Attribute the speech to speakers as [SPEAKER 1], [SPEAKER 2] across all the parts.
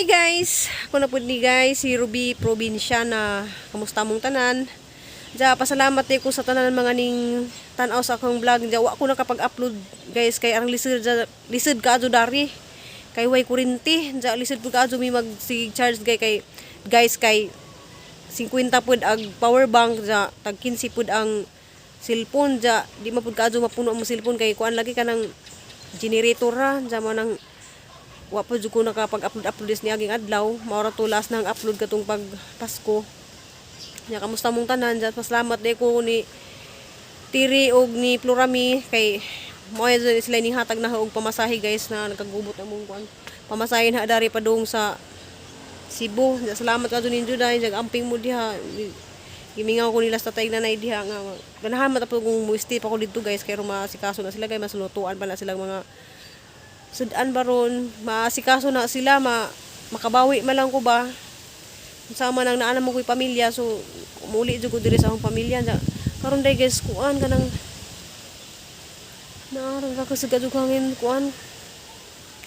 [SPEAKER 1] Hi guys! Ako na pud ni guys, si Ruby Provinciana. Kamusta mong tanan? Diya, pasalamat ko sa tanan mga ning tan-aw sa akong vlog. Diya, wa ko nakapag-upload guys kay arang lisod diya, lisod kaadyo dari. Kay way kuryente. Diya, lisod pud kaadyo mi mag sig charge kay kay guys kay 50 pud ang power bank diya, tag 15 pud ang cellphone diya. Di man pud kaadyo mapuno ang cellphone kay kuan lagi kanang generator ra. Diya mo nang wa pa jud ko nakapag-upload upload ni aging adlaw. Mao ra to last nang upload katong pag Pasko. Nya, kamusta mong tanan diyan? Pasalamat di ko ni Tiri og ni Plurami kay mo sila ning hatag na og pamasahe guys, na nagkagubot ang mong kuan pamasahe na dari padung sa Cebu. Nya, salamat kadto ninyo dahil jag amping mo diha. Gimingaw ko nila sa tatay nanay diha nga ganahan man ta kung mo-stay pa ko didto guys, kay masikaso na sila kay masulutuan pa na silang mga sudan baron, maasikaso na sila, makabawi man lang ko ba sama nang naa mo ko'y pamilya. So muli jud ko diri sa akong pamilya. Nya, karon day guys, kuan kanang naaron ra kasi kadtong hangin kuan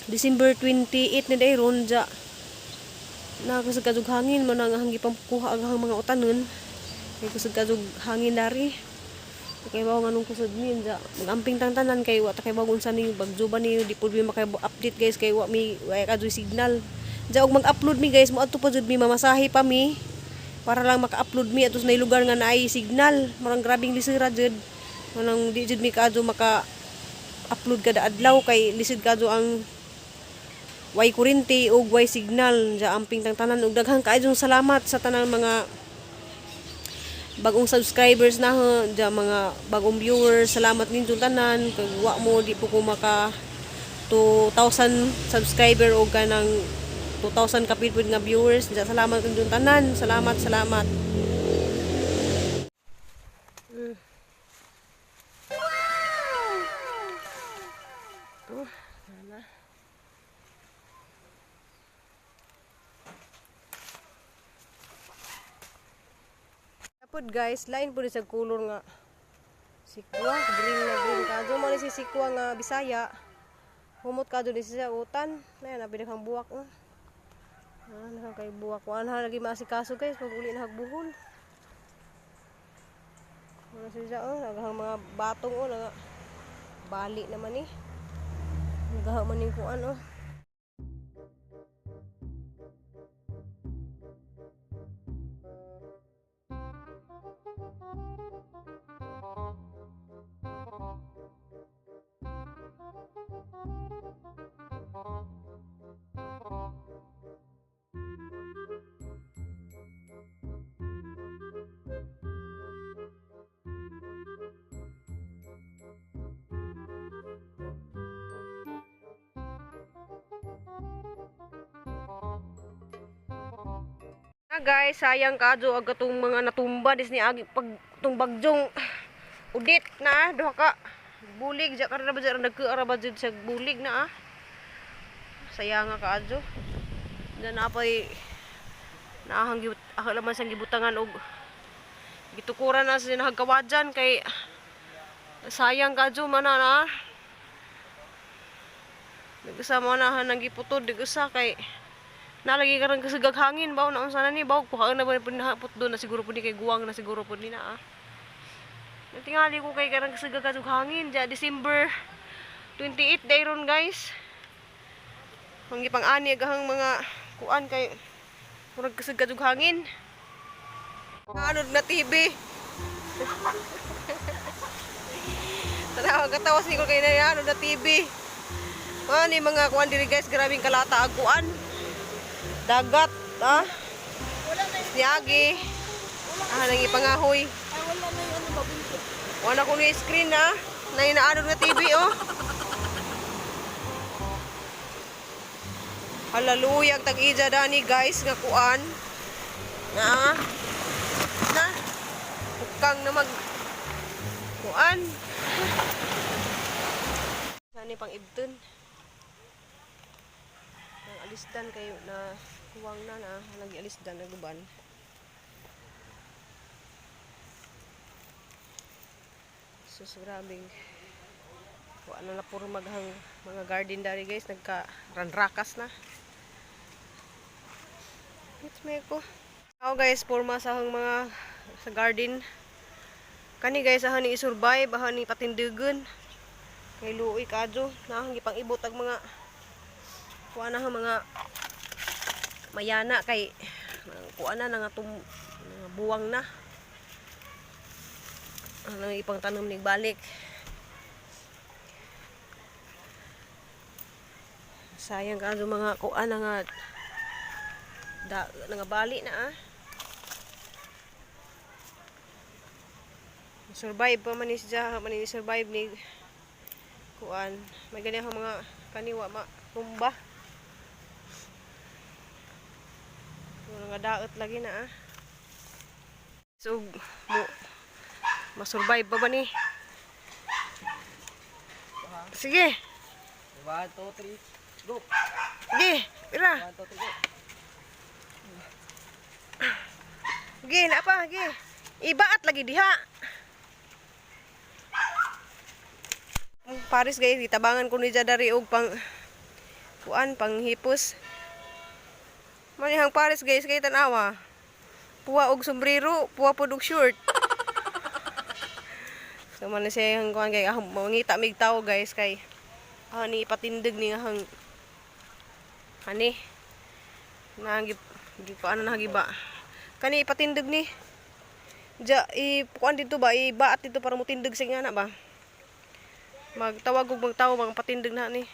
[SPEAKER 1] December 28 ni day ron. Ja, na kasi kadtong hangin man ang hanggi pamkuha ang mga utanon kay kusog kadtong hangin dari. Kay bawo nganong kusod ni. Ja, magamping tang tanan kay wa ta kay bawo unsa ni bagyo ba ni. Di pud mi maka update guys kay wa mi wa kadtoy signal. Ja, og mag-upload mi guys, moadto pa jud mi, mamasahe pa mi para lang maka-upload mi atos na lugar nga naay signal. Marang grabing lisira jud, manang di jud mi kaadto maka upload kada adlaw kay lisod kaadto ang way kuryente ug way signal. Ja, amping tang tanan ug daghang kaayong salamat sa tanang mga bagong subscribers na ho, ja, mga bagong viewers. Salamat ninyo tanan. Kag wa mo, di po ko maka 2,000 subscriber o kanang 2,000 kapil pud nga viewers. Ja, salamat ninyo tanan. Salamat, salamat. Oh, na. Pod guys, lain pud sa color nga sikwa, green na green kadto mo ni si sikwa nga Bisaya. Humot kadto ni siya utan. Na nabi kang buwak oh. Ah, na kay buwak. Kuan ha lagi maasikaso guys pag uli na hagbuhol. Wala siya oh, naghang mga batong oh, naga bali naman eh. Nagaha man ning kuan oh. Ah, guys, sayang kadto ag atong mga natumba dis ni agi pag tong bagyong udit na duha ka bulig. Ja karon ba dyan nagkaara ba jud sa bulig na ah. Sayang nga kaadyo. Diyan na pay naahang ako laman sang gibutangan og gitukuran na sa nagkawadyan kay sayang kadyo man na. Nag-usa mo na nang giputod, nag-usa kay nalagi karon kasi hangin baw na unsa na ni baw kuha na ba pud nahapot do na siguro pud ni kay guwang na siguro pud ni na ah. Natingali ko kay karang kasagag hangin ja December 28 dayron guys. Ang gipang ani agahang mga kuan kay murag kasagag hangin. Anod na TV. Tanawa katawas ni ko kay na anod na TV. Ani mga kuan diri guys, grabing kalata ag kuan. Dagat, ah. Siyagi. Ah, nang ipangahoy.
[SPEAKER 2] Ay, wala na yung ano, mabuntot.
[SPEAKER 1] Wala ko ni screen na. Na inaanod nga TV oh. Hallelujah, tag-ija dani guys nga kuan. Na. Na. Bukang na mag kuan. Sani pang ibton. Ang alisdan kayo na kuwang na na lagi alisdan na guban. Sus, grabing wa na na puro maghang mga garden dari guys, nagka ranrakas na. May ko. Ako guys, porma sa akong mga sa garden. Kani guys, ahon ni i-survive, ahon ni patindugon. Kay luoy kadyo, na ang gipang ibot ang mga kuan na ang mga mayana kay kuan na nga tum nga buwang na. Ano ipang tanom ni balik. Sayang kadyo mga kuan na nga da, nangabali na ah. Survive pa man ni siya, man ni survive ni kuan. May ganyan akong mga kaniwa ma tumba. Nga daot lagi na ah. So mo masurvive pa ba ni? Sige.
[SPEAKER 3] 1, 2, 3, go!
[SPEAKER 1] Sige, pira.
[SPEAKER 3] 1, 2, 3, go!
[SPEAKER 1] Sige, na pa, sige. Ibaat lagi diha. Ang Paris guys, gitabangan ko ni Jadari og pang kuan, pang hipos. Manihang Paris guys, kay tan-awa. Puwa og sombrero, puwa pod og shirt. So man ni siya ang kuan kay ah, mangita mig tawo guys kay ah, ni ipatindig ni nga hang ani nanggi gi kuan na ba. Kani ipatindig ni. Ja, i kuan dito ba, ibaat dito para mutindog sa nga na ba. Magtawag og magtawo mga patindig na ni.